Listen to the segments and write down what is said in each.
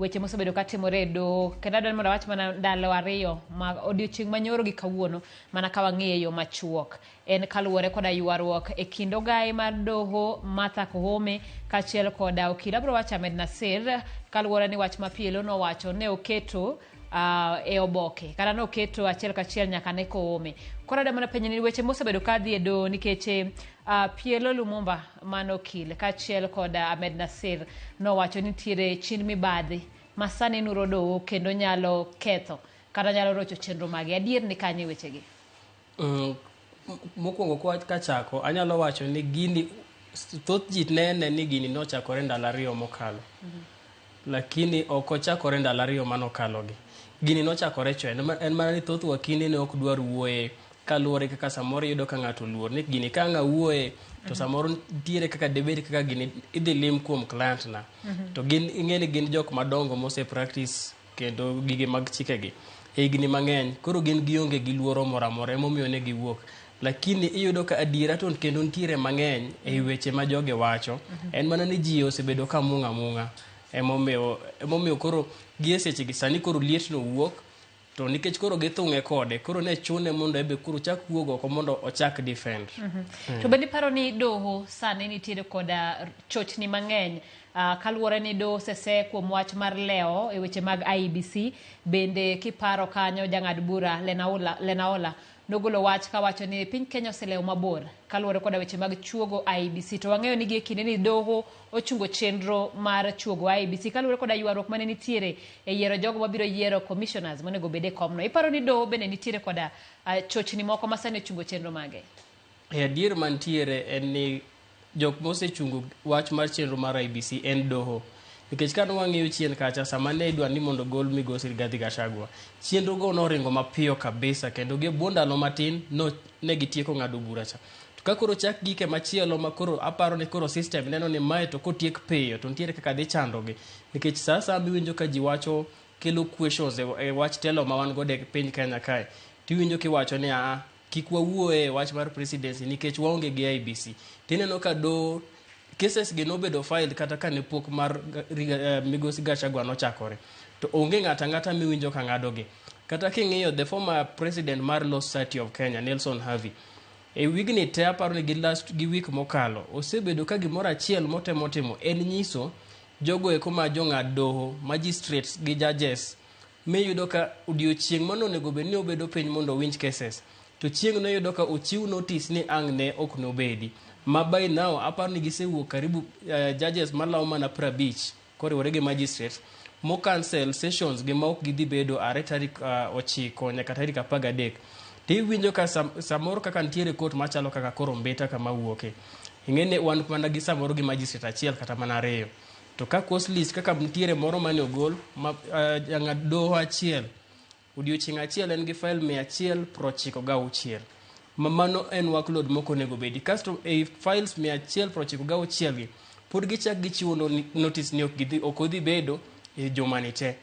weche mosebedo katimore e doho. Kendo adwaro ni mondo awach mana ndalo ariyo ma odiochieng' manyoro gi kawuono mana ka wang'iye e yo machuok. En kaluwore koda ywaruok e kind ogaye mar doho Martha Koome kaachiel koda okil abiro wacho Ahmed Nasir kaluwore ni wach ma PLO nowacho ne oketo e oboke kata noketo achiel kachiel nyaka ne Koome. Koro adwa mana penjo ni weche mosebedo ka dhi e doho nikech PLO Lumumba mano okil kaachiel kod Ahmed Nasir nowacho ni nitiere chin mibadhi ma sani nuro doho kendo nyalo ketho kata nyalo rocho chenro mage. Adier ni kanye wechegi? Mokwongo kwa kachako anyalo wacho ni gini thoth ji nene ni gini nochakore ndalo ariyo mokalo. Lakini ok ochakore ndalo ariyo manokalogi. Gini nochakore chon, en mana ni thoth wakinde ne ok dwar wuoye kaluwore kaka samoro iyudo ka ng'ato oluor ni gini ka ang' awuoye to samoro nitiere kaka debed kaka gini idhi lim kuom client na. To gin ing'e ni gin jok madongo mose practice kendo gige mag chikegi e higni mang'eny koro gin gionge gi luoro moro amora emomiyo ne giwuok. Lakini iyudo ka adiera to kendo nitiere mang'eny ei weche ma jogi wacho. En mana ni ji osebedo ka mung' amung'a. Emomiyo emomiyo koro gi e sechegi sani koro lietno wuok to nikech koro githung'e kode koro ne chune mondo ebe koro ochak wuog oko mondo ochak defend. To bende iparo ni doho sani nitiere koda chochni mang'eny kaluwore ni doho osese kuom wach mar lewo e weche mag IEBC bende kiparo kanyo jang'ad bura Lenaola nogolo wach kawacho ni piny Kenya oselewo mabor kaluwore koda weche mag chuogo IEBC to wang'eyo ni gie kinde ni doho ochungo chenro mar chuogo IEBC kaluwore koda ywaruok mane nitiere e yiero jogo mabiro yiero commissioners monego obed e komno. Iparo ni doho bende nitiere koda chochni moko ma sani ochungo chenro mage? E adier mantiere en ni jok mosechungo wach mar chenro mar IEBC en doho. Nikech ka wang'iyo chien kacha sama ne idwa ni mondo ogol migosi Rigathi Gachagua, chenro go noringo mapiyo kabisa kendo gi e bwo ndalo matin no ne gitieko ng'ado bura cha. To ka koro chak gike machielo ma koro aparo ni koro system neno ni mae to kotiek piyo to nitiere kaka dhi chandogi. Nikech sa asaya miwinjo ka ji wacho kelo questions e wach telo ma wan godo e piny Kenya kae, tiwinjo kiwacho ni aa kik wawuoye e wach mar presidency nikech waonge gi IEBC. Tineno ka doho cases gi nobedo filed kata ka ne pok mar migosi Gachagua nochakore. To onge ng'ato ang'ata miwinjo ka ng'ado gi. Kata king'iyo the former president mar Law Society of Kenya, Nelson Havi, e wigni te aparo ni gi last gi week mokalo, osebedo ka gimoro achiel motemo timo en nyiso jogo eko ma jong'ad doho, magistrates gi judges miyudo ka odiochieng' mane onego bed ni obedo piny mondo owinj cases to chieng' no iyudo ka ochiw notice ni ang' ne ok nobedi. Ma by now aparo ni gisewuok karibu judges malawo mana 50 koriwore gi magistrates mo cancel sessions gi ma ok gidhi bedo are tarik 9 nyaka tarik 13. Tiwinjo ka samoro kaka nitiere court machalo kaka koro Mbita kama wuoke. Ing'e ni wan mana gi samoro gi magistrate achiel kata mana ariyo. To ka cause list kaka nitiere moro mane ogol ma jang'ad doho achiel odiochieng' achiel en gi file 196. Ma mano en workload mok onego bedi. Kasto ei files 196 gi pod gichak gichiwo notice ni ok odhi bedo e juma ni te.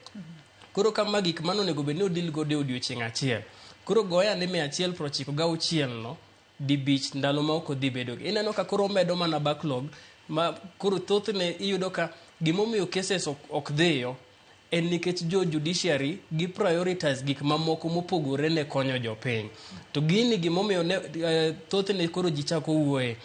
Koro kama gik mane onego bed ni odil godo e odiochieng' achiel. Koro goya ni 196 no dibich ndalo ma ok odhi bedo. Ineno ka koro omedo mana backlog ma koro thothne iyudo ka gimomiyo cases ok dhiyo en nikech jo judiciary gi prioritize gik mamoko mopogore ne konyo jopiny. To gini gimomiyo ne thothne koro ji chako wuoye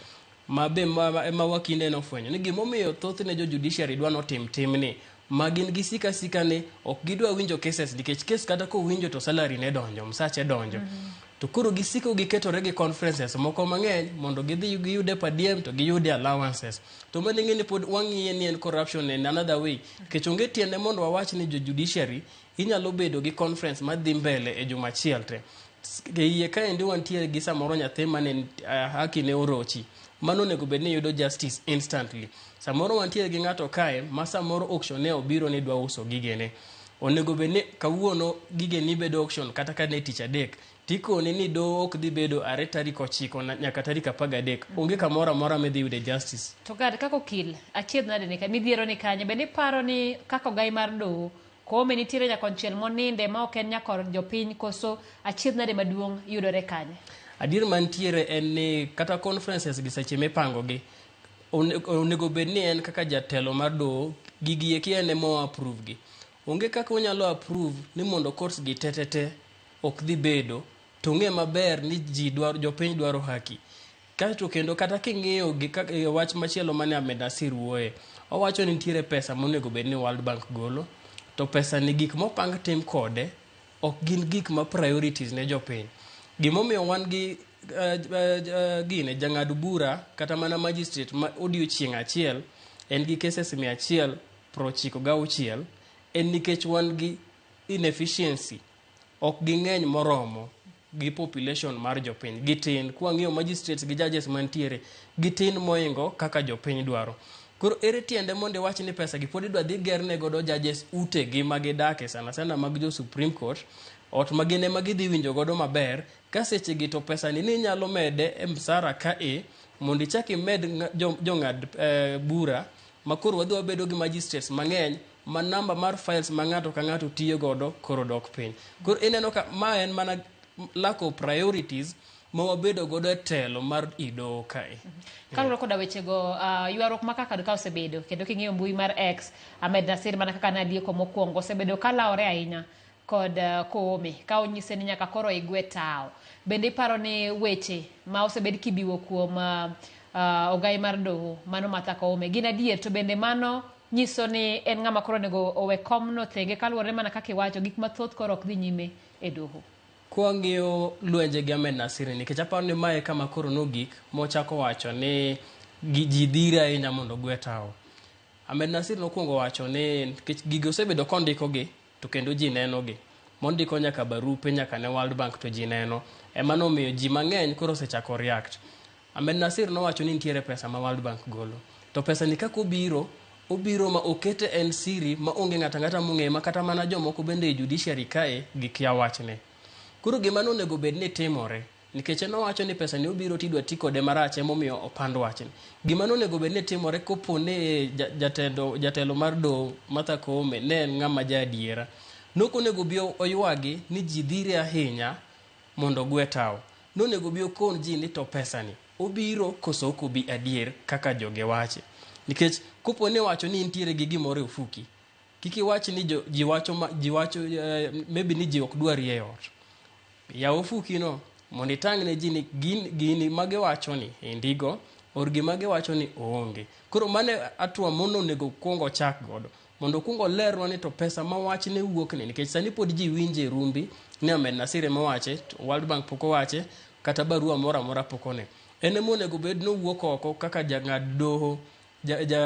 ma be ema wakinde nofwenyo ni gimomiyo thothne jo judiciary dwa notim timni ma gin gisika sika ni ok gidwa winjo cases nikech case kata kowinjo to salary ne donjo, msache donjo. To koro gisiko giketore gi conferences moko mang'eny mondo gidhi giyude per diem to giyude allowances. To mano ing'e ni pod wang'iye ni en corruption in another way. Nikech onge tiende mondo wawach ni jo judiciary inyalo bedo gi conference madhi mbele e juma achiel te. E iye kaendi wantiere gi samoro nyathi mane haki ne orochi. Mano onego bed ni yudo justice instantly. Samoro wantiere gi ng'ato kae ma samoro auctioneer obiro ni dwa uso gigene. Onego bed ni kawuono gigeni bedo auction kata ka ne tich adek. Tikone ni doho ok dhi bedo are tarik 9 nyaka tarik 13. Onge kamoro amora midhi yude justice. To kar kaka okil, achiedh nade ni midhiero ni kanye, bende iparo ni kaka ogai mar doho, Koome nitiere nyakonchiel moninde ma ok en nyakor jopiny koso achiedh nade maduong' yudore kanye? Adier mantiere en ni kata conferences gi seche mipango gi, Onego bed ni en kaka jatelo mar doho, gigi eki en ema o approve gi. Onge kaka onyalo approve ni mondo courts gi te te te ok dhi bedo to ong'e maber ni ji dwaro, jopiny dwaro haki. Kaeto kendo kata king'iyo gi kaka e wach machielo mane Ahmed Nasir wuoye, owacho ni nitiere pesa monego bed ni World Bank golo, to pesa ni gik mopang tim kode ok gin gik ma priorities ne jopiny. Gimomiyo wan gi gine jang'ad bura kata mana magistrate ma odiochieng' achiel en gi cases 196 en nikech wan gi inefficiency, ok ging'eny moromo gi population mar jopiny, gitin. Kwang'iyo magistrates gi judges mantiere, gitin moingo kaka jopiny dwaro. Koro ere tiende mondo iwach ni pesa gi pod idwa dhi gerne godo judges utegi ma gidake, sana sana mag jo Supreme Court, ot ma gin ema gidhi winjo godo maber, ka seche gi to pesa ni ninyalo mede e msara ka e mondo ichak imed jong'ad bura ma koro wadhi wabedo gi magistrates mang'eny ma namba mar files ma ng'ato ka ng'ato tiyo godo koro dok piny. Koro ineno ka ma en mana lack of priorities ma wabedo godo e telo mar idoho kae. Kaluwore koda wechego, ywaruok ma kaka ka osebedo kendo king'iyo mbui mar X, Ahmed Nasir mana kaka nadieko mokwongo osebedo ka lawore ahinya kod Koome ka onyise ni nyaka koro igwe tawo. Bende iparo ni weche ma osebed kibiwo kuom ogai mar doho mano Martha Koome gin adier, to bende mano nyiso ni en ng'ama koro onego owe komno thenge kaluwore mana kaka iwacho gik mathoth koro ok dhi nyime e doho? Kwang'iyo lwenje gi Ahmed Nasir nikech aparo ni mae kama koro nogik mochako wacho ni ji dhire ahinya mondo ogwe tawo. Ahmed Nasir nokwongo wacho ni nikech gigi osebedo kondiko gi to kendo ji neno gi, mondiko nyaka barupe nyaka ne World Bank to ji neno, ema nomiyo ji mang'eny koro osechako react. Ahmed Nasir nowacho ni nitiere pesa ma World Bank golo, to pesa ni kaka obiro, obiro ma okete en siri ma onge ng'ato ang'ata mong'eye, ma kata mana jomoko bende e judiciary kae gikia wachne. Koro gima nonego bed ni timore, nikech en owacho ni pesa ni obiro tidwa ti kode marach emomiyo opand wachni. Gima nonego bed ni timore kopo ni jatelo mar doho Martha Koome ne en ng'ama ja adiera, nok onego bi oywagi ni ji dhire ahinya mondo ogwe tawo. Nonego bi okon ji ni to pesa ni obiro koso ok obi adier kaka joge wache. Nikech kopo ni wacho ni intiere gi gimoro e ofuki, kik iwach ni ji wacho ma, ji wacho, maybe ni ji ok dwari e ot. Yaw ofuki no mondo itang' ne ji ni gini magiwacho ni indigo or gima giwacho ni oonge. Koro mano hatua mono onego kuong ochak godo, mondo okuong olerwa ni to pesa ma wachne wuok ni, nikech sani pod ji winje e rumbi ni Ahmed Nasir ema owache, to World Bank pok owache, kata barua moro amora pok one. En ema onego bed ni owuok oko kaka jang'ad doho,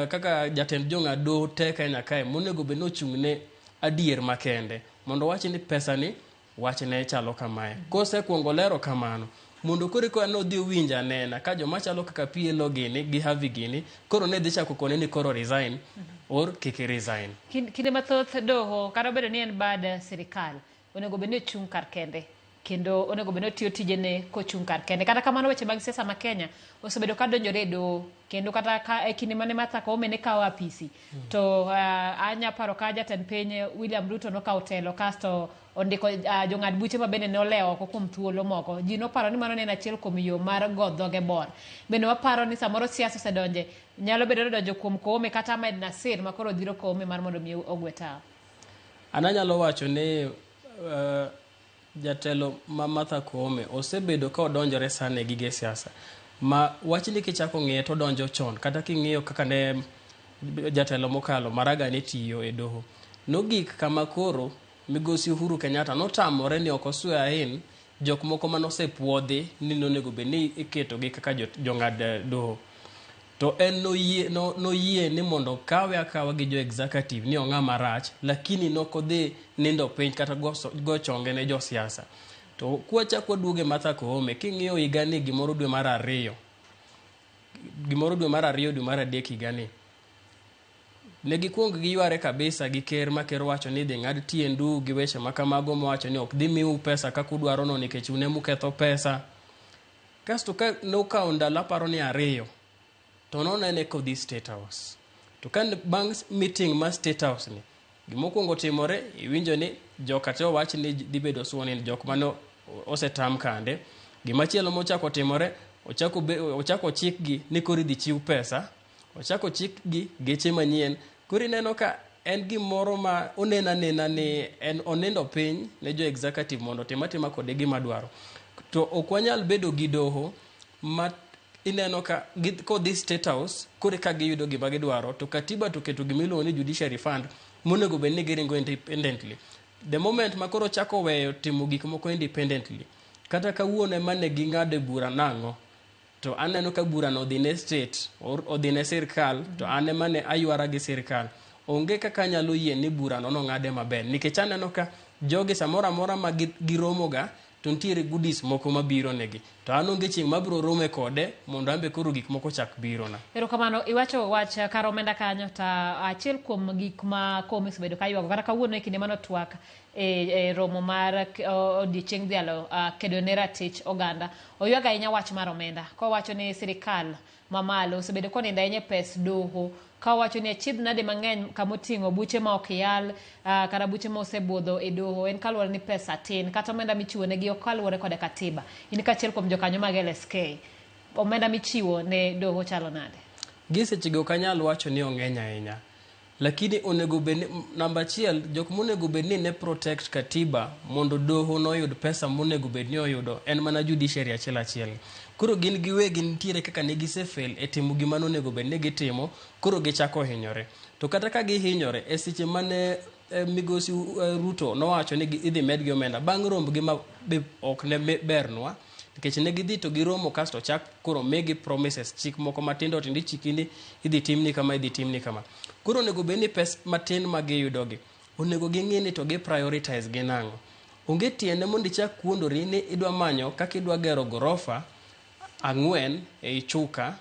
kaka jatend jong'ad doho te Kenya kae, monego bed ni ochung' ne adier makende, mondo owach ni pesa ni wachne chalo kamae. Kosekuongo lero kamano, mondo koro eka nodhi owinj anena ka joma chalo kaka PLO gini gi Harvey gini koro ne dhi chako kone ni koro resign or kik resign. Kinde mathoth doho kata obedo ni en bad sirikal onego bed ni ochung' kar kende kendo onego bed ni otiyo tijene kochung' kar kende. Kata kamano weche mag siasa ma Kenya osebedo ka donjore e doho kendo kata ka e kinde mane Martha Koome ne kawo apisi to anya paro ka jatend piny William Ruto nokawo telo kasto ondiko jong'ad buche ma bende ne olewo oko kuom thuolo moko. Ji noparo ni mano ne en achiel kuom yo mar go dhoge bor. Bende waparo ni samoro siasa osedonje, nyalo bedo ni odonjo kuom Koome kata Ahmed Nasir ma koro dhiro Koome mar mondo mi ogwe tawo. An anyalo wacho ni jatelo ma Martha Koome osebedo ka odonjore sana e gige siasa. Ma wachni kichako ng'iye to odonjo chon, kata king'iyo kaka ne jatelo mokalo Maraga ne tiyo e doho. Nogik kama koro migosi Uhuru Kenyatta notamore ni ok oswear in jok moko manosepuodhi ni nonego bed ni iketogi kaka jong'ad doho. To en noyie ni mondo okawe akawa gi jo executive ni ong'ama rach, lakini nokodhi nindo piny kata go chonge ne josiasa. To kwachako waduoge Martha Koome, king'iyo higani gimoro dwe mar ariyo, gimoro dwe mar ariyo dwe mar adek higani, ne gikuong giyware kabisa gi ker ma ker wacho ni dhi ng'ad tiendu gi weche ma kamago, mowacho ni ok dhi miu pesa kaka udwaro no nikech un ema uketho pesa. Kasto ka nokawo ndalo aparo ni 2 to nonene kodhi State House. To ka bang' meeting mar State House ni, gimokwongo timore, iwinjo ni joka te owach ni dhi bedo sworn in, jok mane osetam kande. Gimachielo mochako timore, ochako chikgi ni koro idhi chiw pesa Ochako chik gi geche manyien. Koro ineno ka en gimoro ma oneno anena ni en onindo piny ne jo executive mondo otim atima kode gima dwaro. To ok wanyal bedo gi doho ma ineno ka kodhi State House koro eka giyudo gima gidwaro to katiba to oketo gima iluongo ni judiciary fund monego bed ni giringo independently. The moment ma koro ochako weyo timo gik moko independently, kata kawuono ema ne ging'ado bura nang'o, to aneno ka burano odhi ne state, odhi ne sirkal, to an ema ne aywara gi sirkal. Onge kaka anyalo yie ni burano nong'ade maber, nikech aneno ka jogi samoro amora ma giromoga to nitiere goodies moko mabiro negi. To an onge chieng' mabiro rome kode mondo an be koro gik moko chak birona. Erokamano, iwacho wach kar omenda kanyo to achiel kuom gik ma Koome osebedo ka ywago kata kawuono e kinde mane otwak e romo mar odiochieng' dhialo kedo ne ratich oganda, oywago ahinya wach mar omenda kowacho ni sirikal mamalo osebedo konindo ahinya e pes doho ka owacho ni achiedh nade mang'eny kamoting'o buche ma ok yal kata buche ma osebudho e doho en kaluwore ni pesa tin kata omenda michiwo negi ok kaluwore koda katiba. In kaachiel kuom jokanyo mag LSK, omenda michiwo ne doho chalo nade? Gi sechego ok anyal wacho ni ong'eny ahinya. Lakini onego bed ni, namba achiel, jok monego bed ni ne protect katiba mondo doho noyud pesa monego bed ni oyudo en mana judiciary achiel achiel. Koro gin giwegi nitiere kaka ne gisefail e timo gima nonego bed ni gitimo, koro gichako hinyore. To kata ka gihinyore, e seche mane migosi Ruto nowacho ni idhi medgi omenda, bang' rombgi ma be ok ne bernwa, nikech ne gidhi to giromo kasto chak koro migi promises, chik moko matindo tindo ichiki ni idhi timni kama, idhi timni kama. Koro onego bed ni pes matin ma giyudogi, onego ging'i ni to gi prioritize gi nang'o. Onge tiende mondo ichak wuondori ni idwa manyo kaka idwa gero gorofa 4 ei Chuka,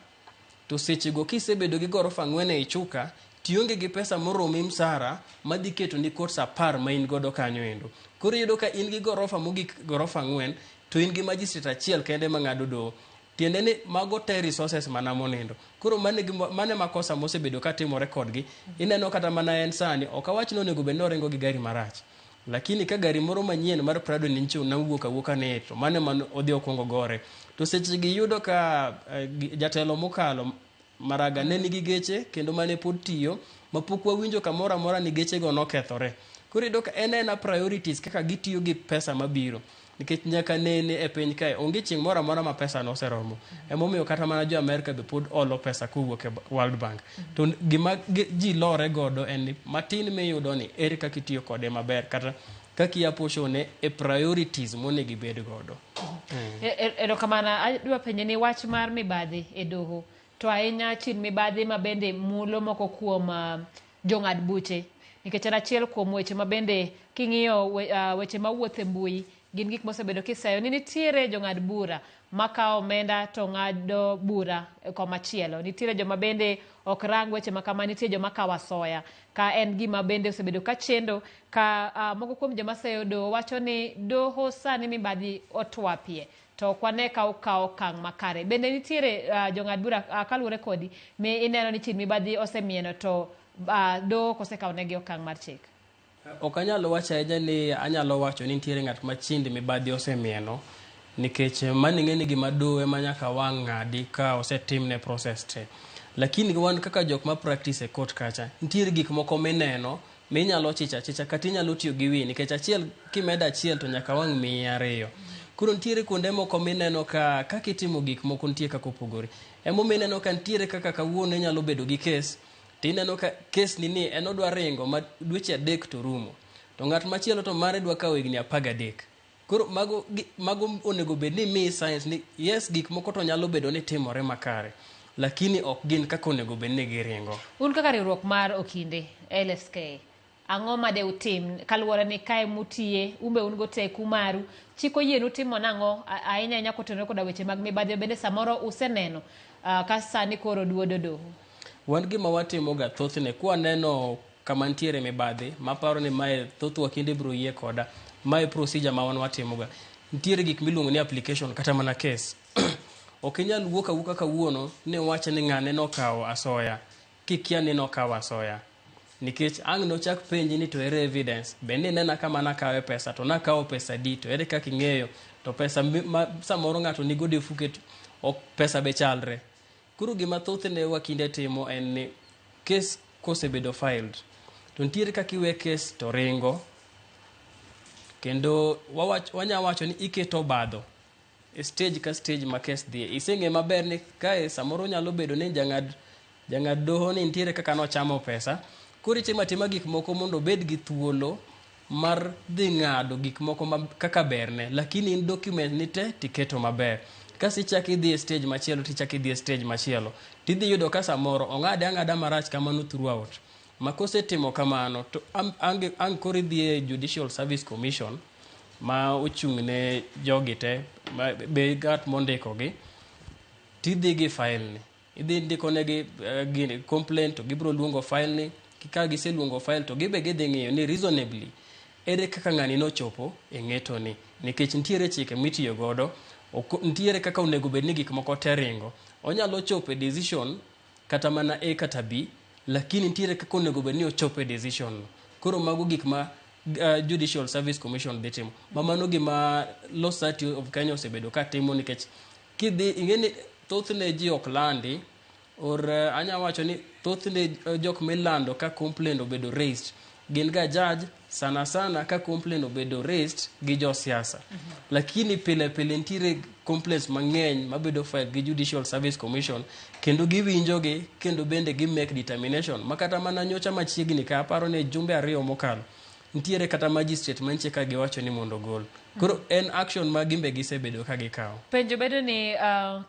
to sechego kisebedo gi gorofa 4 ei Chuka, tionge gi pesa moromi msara madhi keto ni courts 10 ma in godo kanyo endo. Koro iyudo ka in gi gorofa mogik gorofa 4, to in gi magistrate achiel kende mang'ado doho. Tiende ni mago te resources mana monindo. Koro mane makosa mosebedo katimore kodgi. Ineno kata mana en sani, ok awach ni onego bed ni oringo gi gari marach. Lakini ka gari moro manyien mar Prado ni ncho nawuok awuoka ni to mane man odhi okwongo gore. To seche gi yudo ka jatelo mokalo Maraga ne nigi geche kendo mane pod tiyo mapok wawinjo kamoro amora ni gechego nokethore. Koro iyudo ka en ena priorities kaka gitiyo gi pesa mabiro. Nikech nyaka nene e piny kae onge chieng' moro amora ma pesa noseromo. Emomiyo kata mana jo Amerka be pod olo pesa kowuok e World Bank. To gima ji lore godo en ni matin miyudo ni ere kaka itiyo kode maber kata kaka iapportione e priorities monego ibed godo. Erokamano, adwa penje ni wach mar mibadhi e doho to ahinya chin mibadhi ma bende mulo moko kuom jong'ad buche, nikech en achiel kuom weche ma bende king'iyo weche mawuotho e mbui gin gik mosebedo kiseyo ni nitiere jong'ad bura makawo omenda to ng'ado bura komachielo, nitiere joma bende ok rang weche ma kama, nitie joma kawo asoya ka en gima bende osebedo ka chendo ka moko kuom joma seyo doho wacho ni doho sani mibadhi otwapie to ok wane ka okawo okang' makare. Bende nitiere jong'ad bura kaluwore kodi mi ineno ni chin mibadhi osemieno to doho ok osekawo negi okang' mar chik? Ok anyal wacho ahinya ni anyalo wacho ni nitiere ng'at ma chind mibadhi osemieno, nikech mano ing'e ni gima doho ema nyaka wang' ng'adi ka osetimne process te. Lakini wan kaka jok ma practice e court kacha, nitiere gik moko mineno minyalo chicho achicha kata inyalo tiyo gi wiyi, nikech achiel kimedo achiel to nyaka wang' miyi ariyo. Koro nitiere kuonde moko mineno ka kaka itimo gik moko nitie kaka opogore. Emomiyo ineno ka nitiere kaka kawuono inyalo bedo gi kes, tineno ka kes ni ni en odwa ringo ma dweche 3 to rumo. To ng'at machielo to mare dwa kawo higni 13. Koro mago onego bed ni miyi science ni yes gik moko to nyalo bedo ni timore makare, lakini ok gin kaka onego bed ni giringo. Un kaka riwruok mar okinde LSK, ang'o ma de utim kaluwore ni kae mutiye umbe un go teku maru, chik oyienu timo nang'o ahinya ahinya kotenore koda weche mag mibadhi bende samoro useneno ka sani koro duodo doho? Wan gima watimo ga thothne kwaneno kama nitiere mibadhi, maparo ni mae thoth wakinde biro yie koda, mae procedure ma wan watimo ga. Nitiere gik miluongo ni application kata mana case. Ok inyal wuok awuoka kawuono ni wach ni ng'ane nokawo asoya, kikia ni nokawo asoya. Nikech ang' nochak penji ni to ere evidence, be ni nena kama nakawe pesa, to nakawo pesa di, to ere kaka ing'eyo, to pesa ma samoro ng'ato nigodo e fuke, ok pesa be chalre. Koro gima thothne wakinde timo en ni kes kosebedo filed to nitiere kaka iwe kes to ringo kendo wanya wacho ni iketo obadho e stage ka stage ma kes dhiye. Iseng'e maber ni kae samoro nyalo bedo ni jang'ad doho ni nitiere kaka nochamo pesa. Koro itimo atima gik moko mondo obed gi thuolo mar dhi ng'ado gik moko kaka berne, lakini in document ni te tiketo maber. Kasi ichak idhi e stage machielo tichak idhi e stage machielo tidhi yudo ka samoro ong'ade ang'ada marach kamano throughout. Ma kosetimo kamano to ang' koro idhi e Judicial Service Commission ma ochung' ne jogi te ma be ng'at mondikogi tidhi gi file ni. Idhi ndiko negi gini complaint to gibiro luongo file ni. Ka giseluongo file to gibe gidhi ng'iyo ni reasonably ere kaka ng'ani nochopo e ng'eto ni. Nikech nitiere chike mitiyo godo, nitiere kaka onego bed ni gik moko te ringo. Onyalo chopo e decision kata mana A kata B, lakini nitiere kaka onego bed ni ochopo e decision no. Koro mago gik ma Judicial Service Commission dhi timo. Ma mano gima Law Society of Kenya osebedo ka timo nikech kidhi ing'e ni thothne ji ok landi or anya wacho ni thothne jok milando ka complaint obedo raised gin ga judge sana sana ka complaint obedo raised gi josiasa. Lakini pile pile nitiere complaints mang'eny mabedo filed gi Judicial Service Commission kendo giwinjogi kendo bende gi make determination ma kata mana nyocha machiegni ka aparo ni jumbe 2 mokalo nitiere kata magistrate mantie ka giwacho ni mondo ogol. Koro en action ma gimbe gisebedo ka gikawo. Penjo bedo ni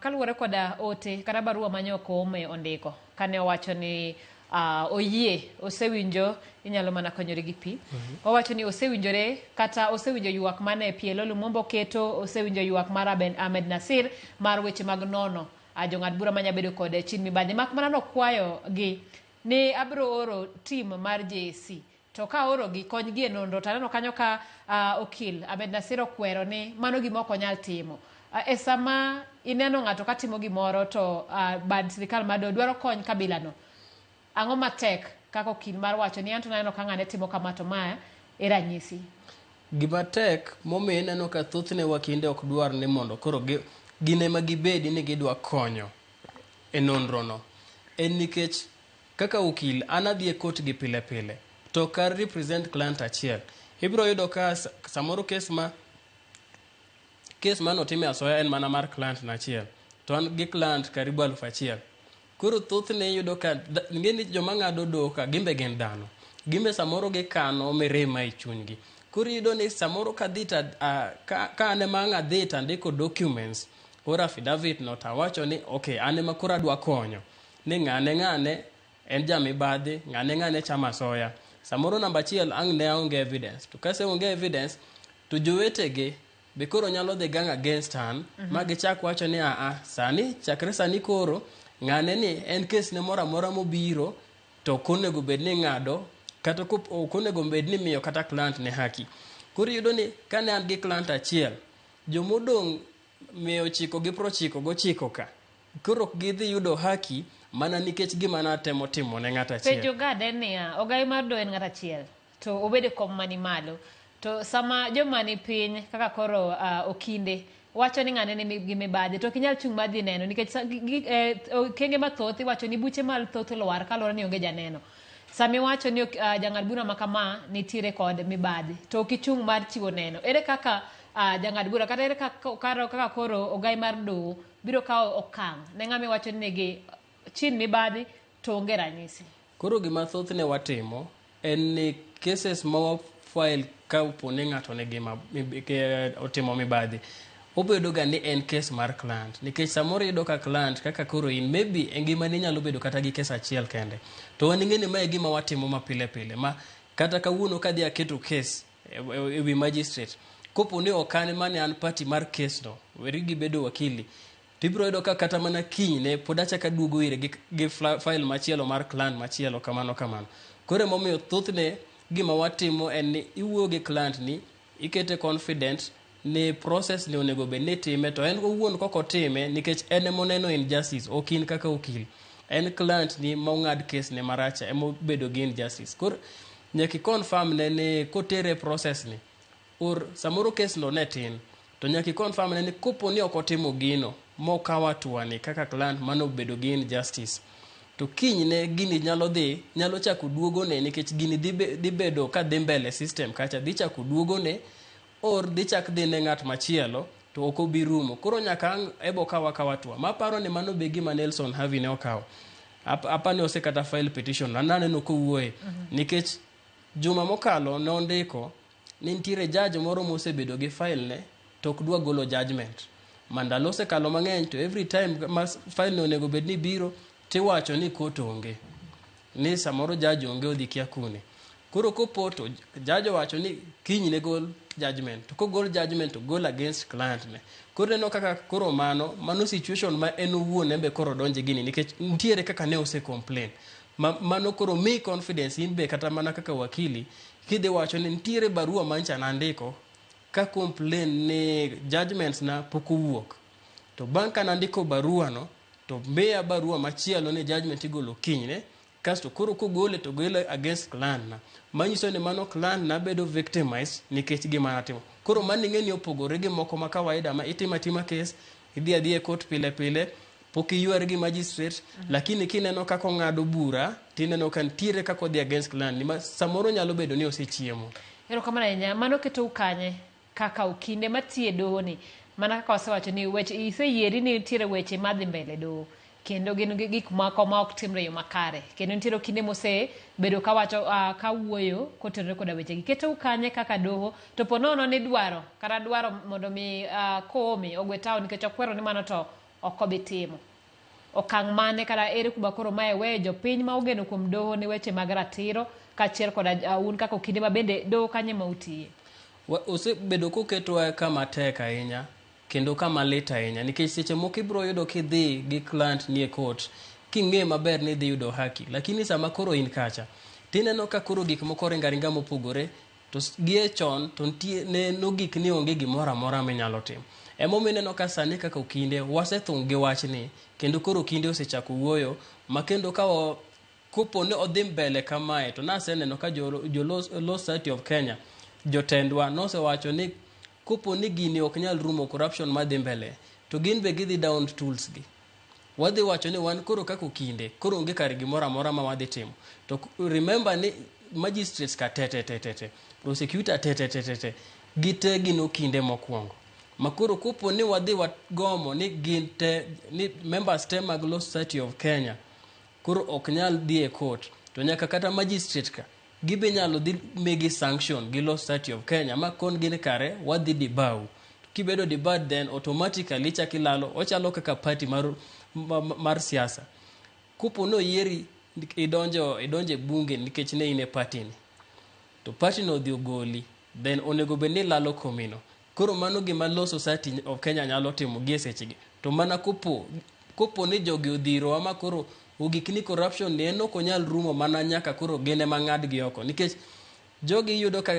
kaluwore koda ote kata barua ma nyo Koome ondiko kane owacho ni oyie osewinjo inyalo mana konyori gi pi. Owacho ni osewinjore kata osewinjo ywak mane PLO Lumumba oketo, osewinjo ywak mar Ahmed Nasir mar weche mag nono jong'ad bura manya bedo kod chin mibadhi. Mak mana nokwayo gi ni abiro oro team mar JSC to ka oro gi kony gi e nonro to aneno kanyo ka okil Ahmed Nasir okwero ni mano gima ok onyal timo. E sama ineno ng'ato katimo gimoro to bad sirikal mado dwaro kony kabila no. Ang'o matek kaka okil mar wacho ni anto naneno ka ng'ane timo kama to ma e ranyisi? Gima tek momiyo ineno ka thothne wakinde ok dwar ni mondo koro gin ema gibedi ni gidwa konyo e nonro no en nikech kaka okil an adhi e court gi pile pile to kar represent client achiel ibiro yudo ka samoro kes manotim e asoya en mana mar client na achiel to an gi client karibu 1000. Koro thothne iyudo ka ing'e ni joma ng'ado doho ka gimbe gin dhano. Gimbe samoro gikano mirima e chunygi. Koro iyudo ni samoro kadhi ta ka an ema ang' adhi to andiko documents or affidavit no to awacho ni okay an ema koro adwa konyo ni ng'ane ng'ane en jamibadhi, ng'ane ng'ane chamo asoya. Samoro namba achiel ang' ne aonge evidence. To kaseonge evidence to jowetege be koro nyalo dhi gang against an ma gichak wacho ni aa sani chakre sani koro ng'ane ni en kes ne moro amora mobiro to ok onego bed ni ng'ado kata ok onego bed ni miyo kata client ne haki. Koro iyudo ni kane an gi client achiel jomodong' 999 ka koro ok gidhi yudo haki mana nikech gima natemo timo ne ng'ato achiel. Penjo gade niya, ogai mar doho en ng'ato achiel to obedo e kom mani malo to sama joma ni piny kaka koro okinde wacho ni ng'ane nigi mibadhi to ok inyal chung' madhi neno nikech okenge mathoth iwacho ni buche mathoth lwar kaluwore ni onge janeno. Sama iwacho ni jang'ad bura ma kama nitiere kod mibadhi to ok ichung' mar chiwo neno, ere kaka jang'ad bura kata ere kaka koro ogai mar doho biro kawo okang' ne ng'ama iwacho ni nigi chin mibadhi to onge ranyisi? Koro gima thothne watimo en ni cases ma wa file ka opo ni ng'ato nigi otimo mibadhi obedo ga ni en case mar client nikech samoro iyudo ka client kaka koro in maybe e ngimani inyalo bedo kata gi case achiel kende to wan ing'e ni mae e gima watimo ma pile pile ma kata kawuono kadhi aketo case e wi magistrate kopo ni ok an mane an party mar case no weri gi bedo wakili tibiro yudo ka kata mana kinyne pod achako aduogo ire gi file machielo mar client machielo kamano kamano. Koro emomiyo thothne gima watimo en ni iwuoyo gi client ni ikete confident ni process ni onego bed ni itime to en owuon kok otime nikech en emoneno injustice ok in kaka okil. En client ni ma ong'ad case ne marach emobedo gi injustice. Koro nyaka i confirm ne ni kotere process ni or samoro case no ne tin to nyaka i confirm ne ni kopo ni ok otimo gino mokawo hatua ni kaka client manobedo gi injustice, to kinyne gini nyalo dhi, nyalo chako duogone, nikech gini dhi bedo ka dhi mbele system kacha, dhi chako duogone or dhi chak dhi ne ng'at machielo, to ok obi rumo. Koro nyaka ang' ebo kawa kawa hatua. Maparo ni mano be gima Nelson Havi ne okawo. Apani osekata file petition, an aneno kowuoye. Nikech juma mokalo nondiko ni nitiere judge moro mosebedo gi file ne to ok dwa golo judgment. Ma ndalo osekalo mang'eny, to every time ma file ne onego bed ni biro, tiwacho ni court onge. Ni samoro judge onge, odhi kia kune. Koro kopoto, judge owacho ni kiny ne gol judgment. To kogol judgment, to gol against client ne. Koro ineno kaka koro mano situation ma en owuon embe koro donje gini, nikech nitiere kaka ne ose complain. Mano koro mi confidence in be kata mana kaka wakili, kidhi wacho ni nitiere barua mancha nandiko ka complain ni judgments na pok owuok. To bang' ka nandiko barua no, to miya barua machielo ni judgment igolo kinyne, kasto koro kogole to gole against client na. Manyiso ni mano client na bedo victimized nikech gima natimo. Koro mano ing'e ni opogore gi moko ma kawaida ma itimo atima case, idhi adhiya e court pile pile, pok iywari gi magistrate, lakini kineno kaka ong'ado bura, tineno ka nitiere kaka odhi against client ni, ma samoro nyalo bedo ni osechiemo. Erokamano ahinya. Mano ketou kanye kaka okinde matiyo e doho ni? Mana kaka wasewacho ni weche iseyieri ni nitiere weche madhi mbele e doho, kendo gin gi gik moko ma ok timre e yo makare, kendo nitiere okinde mosebedo kawacho kawuoyo kotenore koda wechegi. Ketou kanye kaka doho to po nono ni dwaro kata dwaro mondo mi Koome ogwe tao nikech okwero ni mano to ok obi timo. Okang' mane kata ere kuma koro mae weyo jopiny ma ogeno kuom doho ne weche mag ratiro kaachiel koda un kaka okinde ma bende doho kanye ma utiye? Osebedo koketwa kama tek ahinya kendo kama lit ahinya, nikech seche moko ibiro yudo kidhi gi client ni e court king'e maber ni idhi yudo haki, lakini sama koro in kacha tineno ka koro gik moko ringo aringa mopogore. To gie chon to nitie ne nogik ni onge gimoro amora minyalo timo. Emomiyo ineno ka sani kaka okinde wasethung' gi wachni, kendo koro okinde osechako wuoyo ma kendo ka kopo ni odhi mbele kamae, to naseneno ka jo Law Society of Kenya jotendwa nosewacho ni kopo ni gini ok nyal rumo, corruption madhi mbele, to gin be gidhi down tools gi. Wadhi wacho ni wan koro kaka okinde koro onge kar gimoro amora ma wadhi timo. To remember ni magistrates ka te te te te te, prosecutor te te te te te, gite gin okinde mokwongo. Ma koro kopo ni wadhi wagomo ni gin te, ni members te mag Law Society of Kenya koro ok nyal dhi e court, to nyaka kata magistrate ka gibe nyalo dhi migi sanction gi Law Society of Kenya ma kon gin kare wadhi debar. Kibedo debarred, then automatically ichako ilalo. Ochalo kaka party mar siasa. Kopo ni oyieri idonjo e bunge nikech ne in e party ni, to party no odhi ogoli, then onego bed ni ilalo komino. Koro mano gima Law Society of Kenya nyalo timo gi e sechegi. To mana kopo ni jogi odhirowa ma koro ogik ni corruption ni en ok onyal rumo, mana nyaka koro gin ema ng'adgi oko. Nikech jogi iyudo ka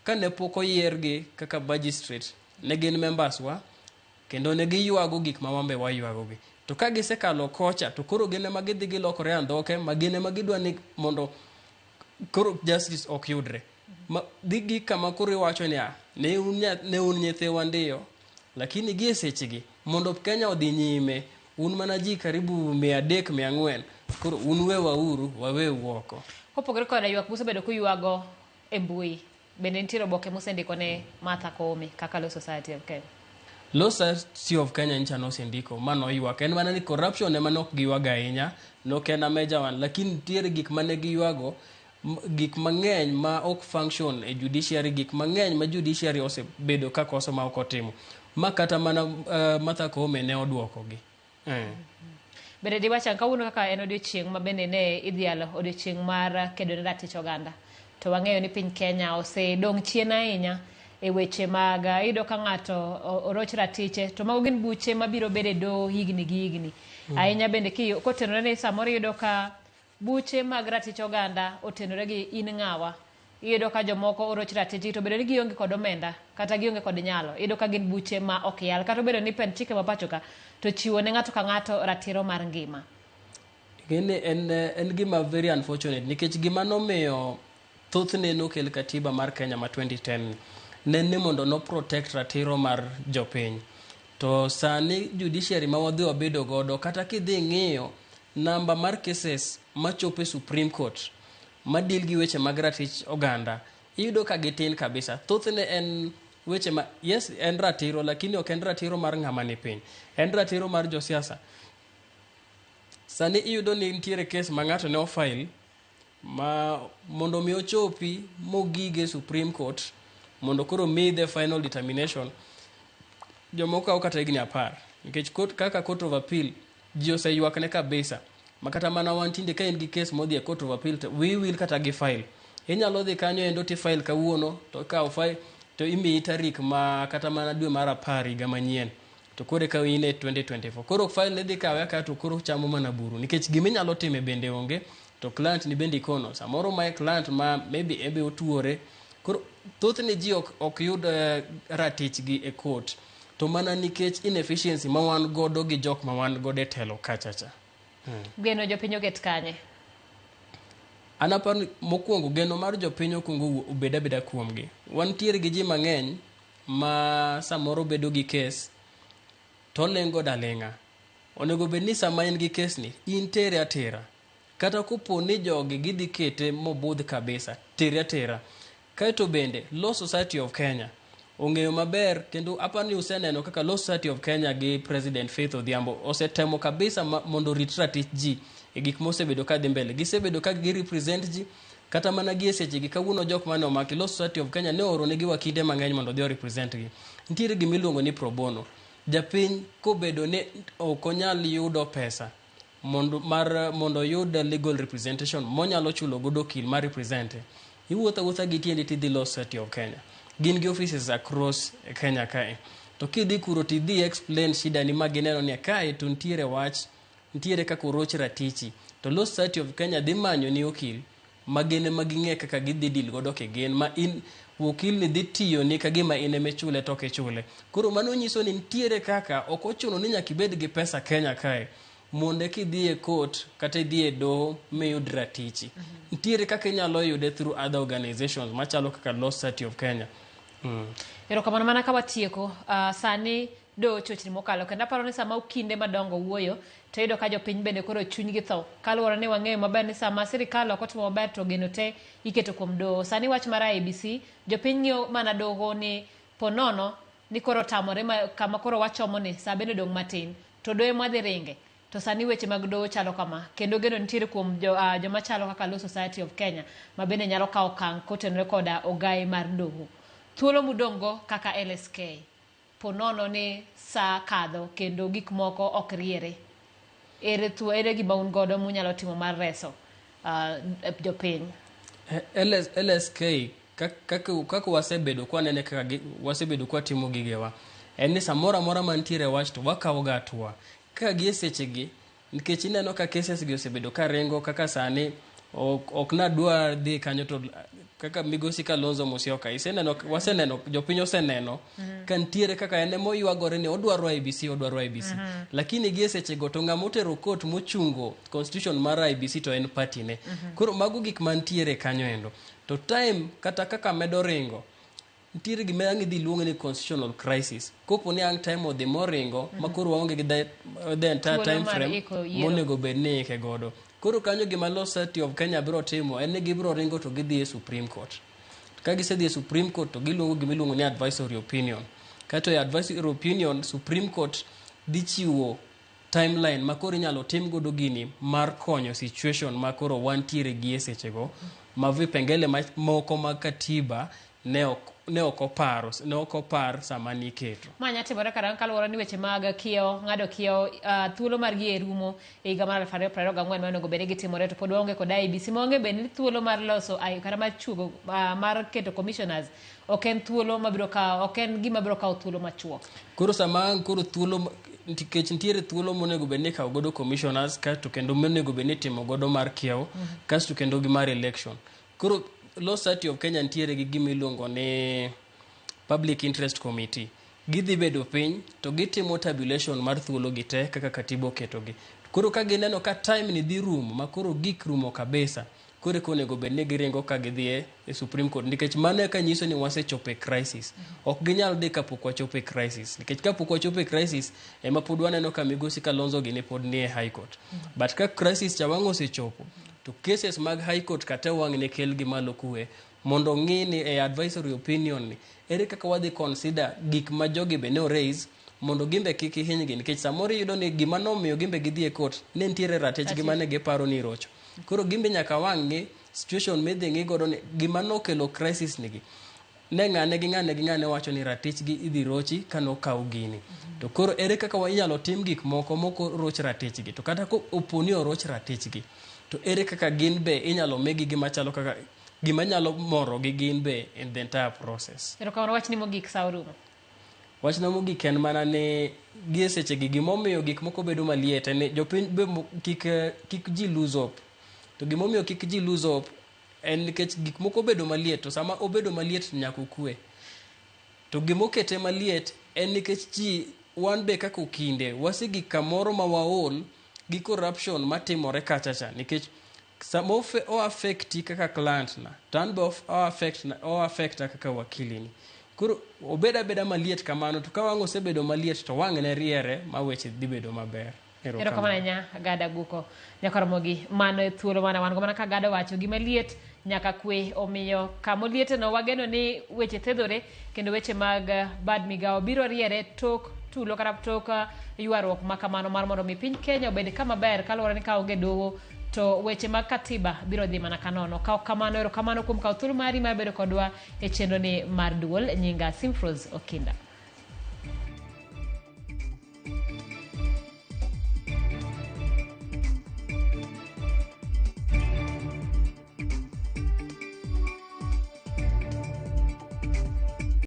kane pok oyiergi kaka magistrate, ne gin members wa kendo ne giywago gik ma wan be waywago gi. To ka gisekalo kocha, to koro gin ema gidhi gilokore andhoke ma gin ema gidwa ni mondo koro justice ok yudre. Ma dhi gik kama koro iwacho niya, ne un nyithiwa ndiyo, lakini gi e sechegi mondo Kenya odhi nyime, un mana ji karibu 300, 400, koro un wewauru waweu oko. Kopogore koda ywak musebedo kuywago e mbui, bende nitiere oboke musendiko ne Martha Koome kaka Law Society of Kenya? Law Society of Kenya nyicha nosendiko ma noywak. En mana ni corruption ema nok giywago ahinya, nok en a major one, lakini nitiere gik mane giywago, gik mang'eny ma ok function e judiciary, gik mang'eny ma judiciary osebedo ka koso ma ok otimo. Ma kata mana Martha Koome ne oduokogi. Bende diwach kawuono kaka en odiochieng' ma bende ne idhialo odiochieng' mar kedo ne ratich oganda. To wang'eyo ni piny Kenya osedong' chien ahinya e weche mag iyudo ka ng'ato oroch ratiche, to mago gin buche mabiro bedo e doho higni gi higni. Ahinya bende kotenore ni samoro iyudo ka buche mag ratich oganda otenore gi in ng'awa. Iyudo ka jomoko oroch ratichgi to bedo ni gionge kod omenda kata gionge kod nyalo. Iyudo ka gin buche ma ok yal kata obedo ni pend chike ma pacho ka to chiwo ne ng'ato ka ng'ato ratiro mar ngima. Gini en gima very unfortunate, nikech gima nomiyo thothne nokel katiba mar Kenya ma 2010 ni ne ni mondo no protect ratiro mar jopiny. To sani judiciary ma wadhi wabedo godo, kata kidhi ng'iyo namba mar cases machopo e Supreme Court ma deal gi weche mag ratich oganda, iyudo ka gitin kabisa. Thothne en weche ma, yes, en ratiro, lakini ok en ratiro mar ng'ama ni piny, en ratiro mar josiasa. Sani iyudo ni nitiere case ma ng'ato ne ofile ma mondo mi ochopi mogige e Supreme Court mondo koro mi the final determination, jomoko kawo kata higni 10, nikech court, kaka Court of Appeal ji oseywakne kabisa, ma kata mana wan tinde ka in gi case modhi e Court of Appeal to wiyi wil kata gi file. Inyalo dhi kanyo endo ti file kawuono to ikawo file to imiyi tarik ma kata mana dwe mar 10 higa manyien, to koro eka in e 2024 koro file ne dhi kawe akawa to koro chamo mana buru, nikech giminyalo time bende onge, to client ni bende ikono samoro mae client ma maybe ebe otuore. Koro thothne ji ok yud ratichgi e court, to mana nikech inefficiency ma wan godo gi jok ma wan godo e telo kachacha. Geno jopiny oket kanye? An aparo ni mokwongo geno mar jopiny okwongo obed abeda kuomgi. Wantiere gi ji mang'eny ma samoro bedo gi case to oling' godo aling'a. Onego bed ni sama in gi case ni, in tere atera. Kata kopo ni jogi gidhi kete mobudh kabisa, tere atera. Kaeto bende Law Society of Kenya ong'eyo maber, kendo aparo ni useneno kaka Law Society of Kenya gi President Faith Odhiambo osetemo kabisa mondo orit ratich ji e gik mosebedo ka dhi mbele. Gisebedo ka gi represent ji kata mana gi e sechegi. Kawuono jok mane omaki, Law Society of Kenya ne ooro negi wakinde mang'eny mondo odhi o represent gi. Nitiere gima iluongo ni pro bono. Japiny kobedo ni ok onyal yudo pesa mondo mar mondo oyud legal representation monyalo chulo godo okil mar represent, iwuotho awuotha gi tiendi tidhi Law Society of Kenya. Gin gi offices across Kenya kae. To kidhi kuro tidhi explain shida ni ma gineno ni kae to nitiere wach, nitiere kaka oroch ratichi, to Law Society of Kenya dhi manyo ni okil ma gin ema ging'e kaka gidhi deal godo kigin ma in okil ni dhi tiyo ni ka gima in ema ichule to ok ichule. Koro mano nyiso ni nitiere kaka ok ochuno ni nyaka ibed gi pesa Kenya kae mondo eka idhi e court kata idhi e doho miyud ratichi. Nitiere kaka inyalo yude through other organizations machalo kaka Law Society of Kenya. Erokamano. Mana ka watieko, sani doho chochni mokalo, kendo aparo ni sama okinde madongo wuoyo to iyudo ka jopiny bende koro chunygi tho, kaluwore ni wang'eyo maber ni sama sirikal ok otimo maber to geno te iketo kuom doho. Sani wach mar IEBC, jopiny ng'iyo mana doho ni ponono ni koro otamore ma, kama koro wachomo ni sa bende odong' matin to doho ema dhi ringe. To sani weche mag doho chalo kama, kendo geno nitiere kuom joma chalo kaka Law Society of Kenya ma bende nyalo kawo okang' kotenore koda ogaye mar doho. Thuolo mudong' go kaka LSK, ponono ni sa kadho kendo gik moko ok riere, ere gima un godo munyalo timo mar reso jopiny? LSK kaka wasebedo kwanene, kaka wasebedo kwatimo gigewa, en ni samoro amora mantiere wach to wakawo ga hatua kaka gi e sechegi, nikech ineno ka cases gi osebedo ka ringo. Kaka sani ok nadwa dhi kanyo, to kaka migosi Kalonzo Musyoka iseneno, waseneno, jopiny oseneno ka nitiere kaka en ema oywagore ni odwaro IEBC, odwaro IEBC, lakini gi e sechego to ng'ama otero court mochungo constitution mar IEBC to en party ne. Koro mago gik mantiere kanyo endo. To time kata kaka medo ringo, nitiere gima ang' idhi luong ni constitutional crisis kopo ni ang' time odhi moringo ma koro waonge gi the entire thuolo time mar frame iko yiero monego bed ni ike godo. Koro kanyo gima Law Society of Kenya biro timo en ni gibiro ringo to gidhi e Supreme Court. Ka gisedhi e Supreme Court to giluongo gima iluongo ni advisory opinion. Kaeto e advisory opinion, Supreme Court dhi chiwo timeline ma koro inyalo tim godo gini mar konyo situation ma koro wantiere gi e sechego, ma vipengele moko mag katiba ne ok opar sama niketo. Ma nya timore karang'o, kaluwore ni weche mag kiewo ng'ado kiewo, thuolo margi e rumo e higa mar 2024 ma onego bed ni gitimore, to pod waonge kod IEBC, maonge bende ni thuolo mar loso kata mar chuogo, mar keto commissioners ok en thuolo mabiro kawo, ok en gima biro kawo thuolo machuok? Koro sama ang' koro thuolo, nikech nitiere thuolo monego bed ni ikawo godo commissioners, kaeto kendo monego bed ni itimo godo mar kiewo, kasto kendo gi mar election. Koro Law Society of Kenya nitiere gi gima iluongo ni Public Interest Committee. Gidhi bedo piny to gitimo tabulation mar thuolo gi te kaka katiba oketogi. Koro ka gineno ka time ni dhi rumo, ma koro gik rumo kabisa, Koro eka onego bed ni giringo ka gidhi e Supreme Court nikech mano eka nyiso ni wasechopo e crisis. Ok ginyal dhi kapok wachopo e crisis nikech kapok wachopo e crisis ema pod waneno ka migosi Kalonzo gini pod nie High Court. But ka crisis cha wang' osechopo to cases mag High Court kata wang' ne kel gi malo kuwe mondo ong'i ni e advisory opinion ni ere kaka wadhi consider gik ma jogi be ne o raise mondo gimbe kik ihinygi nikech samoro iyudo ni gima nomiyo gimbe gidhi e court ne nitiere ratichgi mane giparo ni irocho. Koro gimbe nyaka wang' ng'i situation midhi ng'i godo ni gima nokelo crisis nigi ne ng'ane gi ng'ane gi ng'ane wacho ni ratichgi idhi rochi kanokaw gini. To koro ere kaka inyalo tim gik moko mok oroch ratichgi to kata kopo ni oroch ratichgi to ere kaka gin be inyalo migi gima chalo kaka gima nyalo morogi gin be in the entire process. Erokamano wachni mogik sa orumo. Wachna mogik en mana ni gie sechegi gimomiyo gik moko bedo maliet en ni jopiny be kik, kik ji lose hope. To gimomiyo kik ji lose hope en nikech gik moko obedo maliet to sama obedo maliet to nyaka okwe. To gimokete maliet en nikech ji wan be kaka okinde wasegik kamoro ma waol gi corruption matimore kacha cha nikech sama o affecti kaka client na to an be o affecta kaka wakili ni. Koro obed abeda maliet kamano to ka wang' osebedo maliet to wang' ne riere ma weche dhi bedo maber. Erokamano ahinya Gada Aguko. Nyakoromogi mano e thuolo mana wan go mana ka Gada owacho gima liet nyaka kwe omiyo kamolieteno wageno ni weche thedhore kendo weche mag bad migawo biro riere tok tulo kata tok ywaruok ma kamano mar mondo mi piny Kenya obed kama ber kaluwore ni ka onge doho to weche mag katiba biro dhi mana kanono. Ka ok kamano erokamano kuom kawo thuolo mari mar bedo kodwa e chenro ni mar duol. Nyinga Simfrose Okinda.